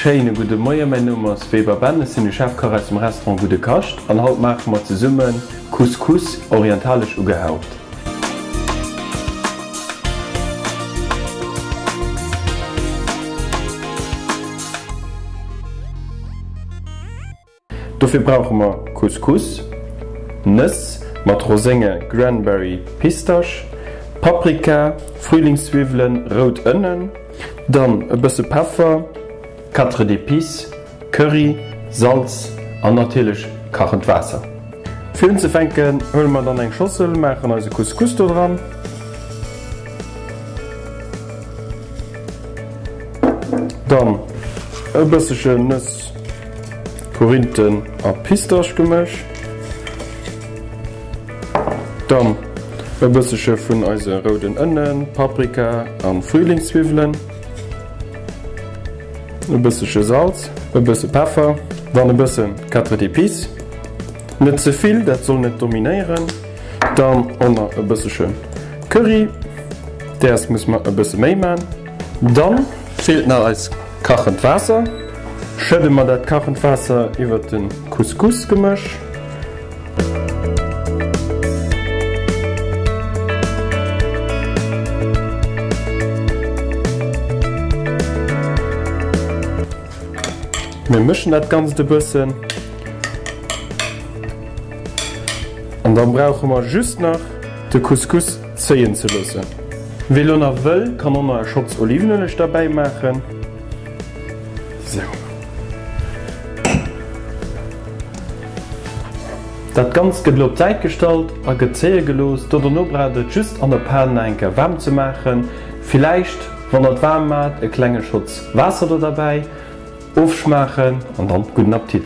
Schéine gudde Moien, mäin Numm ass Weber Ben, ech sinn de Chefkach aus dem Restaurant Gudde Kascht an haut maache mer zesumme Couscous orientalesch ugehaucht. Dofir brauche mer Couscous, Nëss mat Rosénge, Granberry, Pistasch, Paprika, Frühlingszwiwwelen, rout Ënnen, dann e bësse Peffer, Quatre d'épices, Curry, Salz an natierlech kachend Waasser. Fir unzefänken huele mer dann eng Schossel, maachen eise Couscous do dran. Dann e bëssechen Nëss, Korinten a Pistaschgemësch. Dann e bësseche vun eise rouden Ënnen, Paprika an Frühlingszwiwwelen. E bësseche Salz, e bësse Peffer, dann e bësse Quatre d'épices. Net ze vill, dat soll net dominéieren. Dann och nach e bësseche Curry, däers muss mer e bësse méi man. Dann feelt nach eis kachend Waasser. Schëdde mer dat kachend Waasser iwwert de Couscous-Gemësch. Mir mëschen dat Ganzt e bëssen an dann brauche mer just nach de Couscous zéien ze loossen. Wee lo nach wëll, kann och nach e Schotz Olivenueleg derbäi maachen. Sou. Dat Ganzt gëtt elo op d'Säit gestallt a gëtt zéie gelooss. Do dono braucht der et just an der Pan nach eng Kéier waarm ze maachen. Villäicht, wann der et waarm maacht, e klenge Schotz Waasser do derbäi. Ofschmaachen an dann gudden Appetit!